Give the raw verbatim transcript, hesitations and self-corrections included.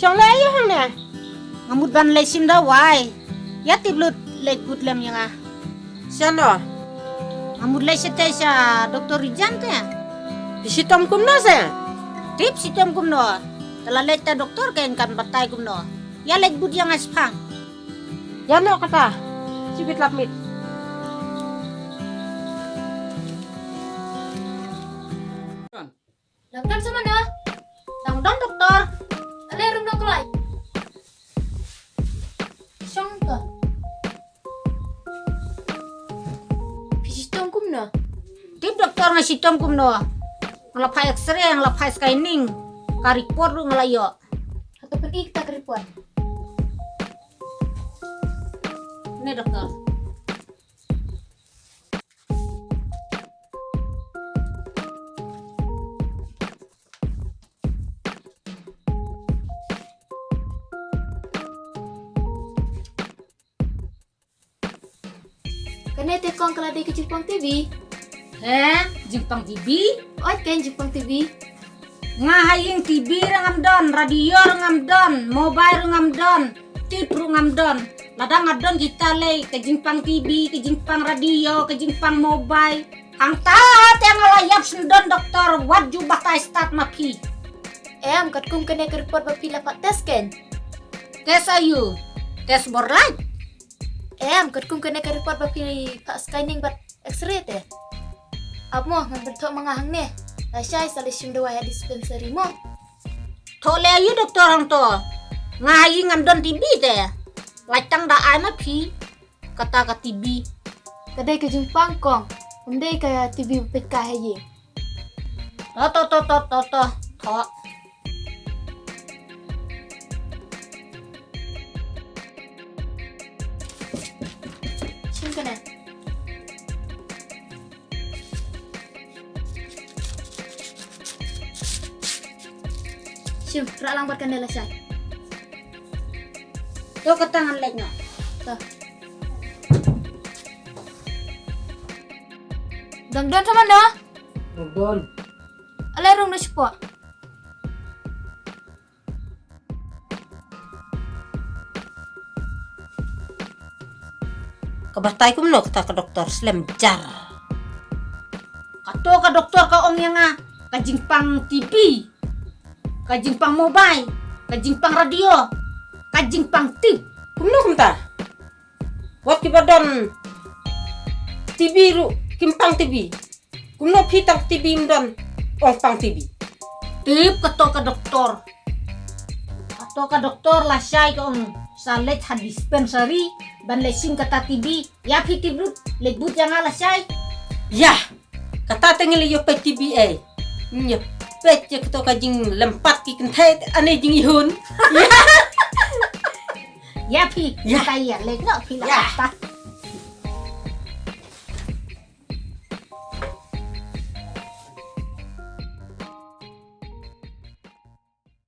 Jong le ïa hangne. Nga mut ban leit shim dawai. Ïa tip lut leit bud lem ïa nga. Sha no? Nga mut leit shatei sha doktor Rijan te. Phi shitom kumno se? Tip shitom kumno. Te la leit te doktor kein kan batai kumno. Ïa leit bud ïa nga shipang. Ïa no kata. Shibit lap mit. Dang don sa mano? Dang don doktor. Ale rum dang klai. Shong ka. Phi shitom kumno? Tip doktor nga shitom kumno. Nga la phai X-ray, nga la phai scanning. Ka report ruh nga la ïoh. Hato pyn-i kita ka report? Ne doktor. Kane te kong ka la dei ka jingpang T B. He, jingpang T B? Oi, ken jingpang T B. Nga ha ïing T V ruh ngam don, radio ruh ngam don, mobile ruh ngam don, tip ruh ngam don. Lada nga don kita lei ka jingpang T V, ka jingpang radio, ka jingpang mobile. Hangta te nga la ïap sngewdon doktor, wat ju batai stad ma phi. Em, katkum kane ka report ba phi la phah test ken? Test aiu? Test bor lait? Em, katkum kane ka report ba phi phah scanning bad X-ray te. Ap mo, ngan pynthoh ma nga hangne. Lashai sa leit shim dawai ha dispensary mo. Thoh lei aiu doktor hangto. Nga ha ïing ngam don T B te. Lait tang da ai ma phi. Kata ka T B. Ka dei ka jingpang kong. Ym dei ka T B ba peit ka ha ïing. To, to, to, to, to, to. Thoh. Shim kane. Shim, rah lang bad kane lashai. To kata ngan leit noh. To. Dang don tang mano? Dang don. Ale rung noh shapoh. Ka batai kumno kata ka doktor slem jar. Kato ka doktor ka ong ïa nga ka jingpang T V, ka jingpang mobile, ka jingpang radio, ka jingpang tip. Kumno kumta? Wat kiba don T V ruh kim pang T V. Kumno phi tang T V ym don, ong pang T V. Tip kato ka doktor. Kato ka doktor lashai ka ong sa leit ha dispensary ban leit shim kata T V. Ïa phi tip lut, leit bud ïa nga lashai. Ïa, kata te ngi leit ïoh peit T V ei. Ngi ïoh peit ïa kato ka jinglympat ki kynthei ane jingihun. Ïa phi, ïa. Kata ïa leit noh phi la kata.